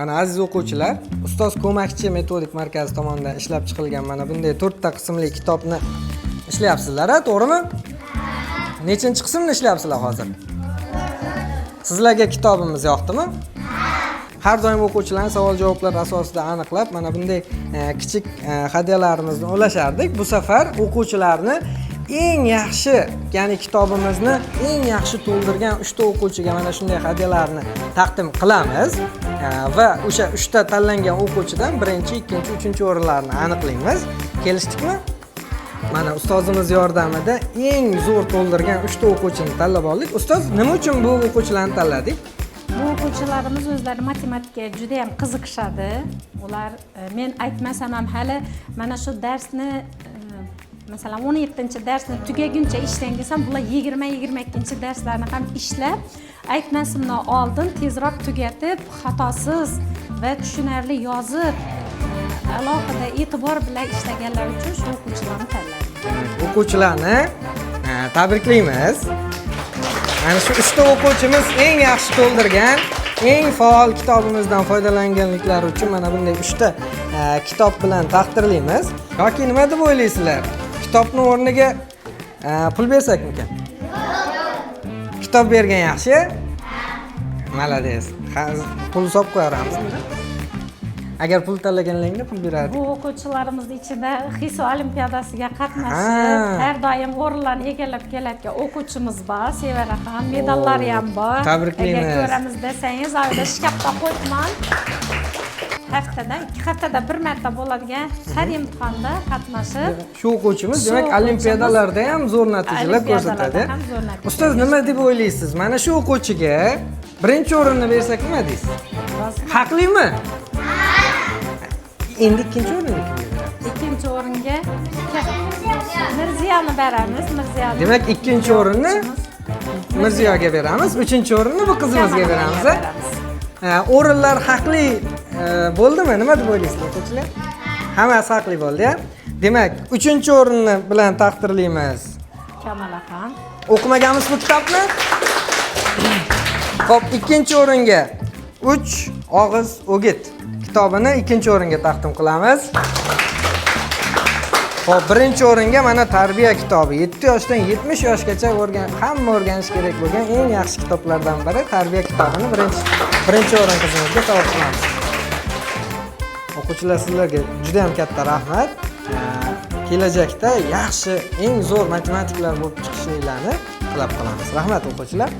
Mana, aziz o'quvchilar, Ustoz ko'makchi metodik markazi tomonidan ishlab chiqilgan mana bunday to'rtta qismli kitobni ishlayapsizlar, a, to'g'rimi? Nechinchi qismni ishlayapsizlar hozir? Sizlarga kitobimiz yoqdimi? Har doim o'quvchilarni savol javoblar asosida aniqlab, mana bunday kichik hadyalarimizni ulashardik. Bu safar o'quvchilarni eng yaxshi, ya'ni kitobimizni eng yaxshi to'ldirgan uchta o'quvchiga mana shunday hadyalarni taqdim qilamiz. Va o'sha uchta tanlangan o'quvchidan birinchi, ikkinchi, uchinchi o'rinlarni aniqlaymiz. Kelishdikmi? Mana, ustozimiz yordamida eng zo'r to'ldirgan uchta o'quvchini tanlab oldik. Ustoz, nima uchun bu o'quvchilarni tanladik? Bu o'quvchilarimiz o'zlari matematikaga juda yam qiziqishadi. Ular men aytmasam ham, hali mana shu darsni, masalan, 17-darsni tugaguncha ishlang desam, bular 20, 22-darslarni ham ishlab, aytmasimdan oldin tezroq tugatib, xatosiz va tushunarli yozib, alohida e'tibor bilan ishlaganlari uchun shu o'quvchilarni tanladim. O'quvchilarni tabriklaymiz. Mana shu uchta o'quvchimiz eng yaxshi to'ldirgan, eng faol kitobimizdan foydalanganliklari uchun mana bunday uchta kitob bilan taqdirlaymiz. Yoki nima deb o'ylaysizlar, kitobni o'rniga pul bersakmikan? Kitob bergan yaxshi. Молодец. Pul solib qo'yaveramiz. Agar pul tanlaganlaringda pul berardik. Bu o'quvchilarimizni ichida hisob olimpiadasiga qatnashib, har doim o'rinlarni egallab kelayotgan o'quvchimiz bor, Sevaraxon, medallari ham bor. Tabriklaymiz. Agar ko'ramiz desangiz, oyda shkafda qo'yibman. Haftada, 2 haftada bir marta bo'ladigan har imtihonda qatnashib, Shu o'quvchimiz, Shu demak, o'quvchimiz olimpiadalarda ham zo'r natijalar olimpiadalarda ko'rsatadi. ham zo'r natija. Ustoz, nima deb o'ylaysiz, mana shu o'quvchiga birinchi o'rinni bersak, nima deysiz? Rozimi? Haqlimi? Endi ikkinchi o'rinni kimga beramiz? Ikkinchi o'ringa Mirziyoni beramiz, Mirziyoni. Demak, ikkinchi o'rinni Mirziyoga beramiz, uchinchi o'rinni bu qizimizga beramiz, a? Beramiz. Ha, o'rinlar haqli bo'ldimi? Nima deb o'ylaysizlar, o'quvchilar? Hammasi haqli bo'ldi, ya. Demak, uchinchi o'rinni bilan taqdirlaymiz. Kamalaxon. O'qimaganmiz bu kitobni. Xo'p, ikkinchi o'ringa "Uch og'iz o'git" kitobini ikkinchi o'ringa taqdim qilamiz. Xo'p, birinchi o'ringa mana "Tarbiya" kitobi. 7 yoshdan 70 yoshgacha hamma o'rganishi kerak bo'lgan eng yaxshi kitoblardan biri "Tarbiya" kitobini birinchi o'rin qizimizga sovg'a qilamiz. O'quvchilar, sizlarga juda ham katta rahmat. Kelajakda yaxshi, eng zo'r matematiklar bo'lib chiqishinglarni tilab qolamiz. Rahmat, o'quvchilar.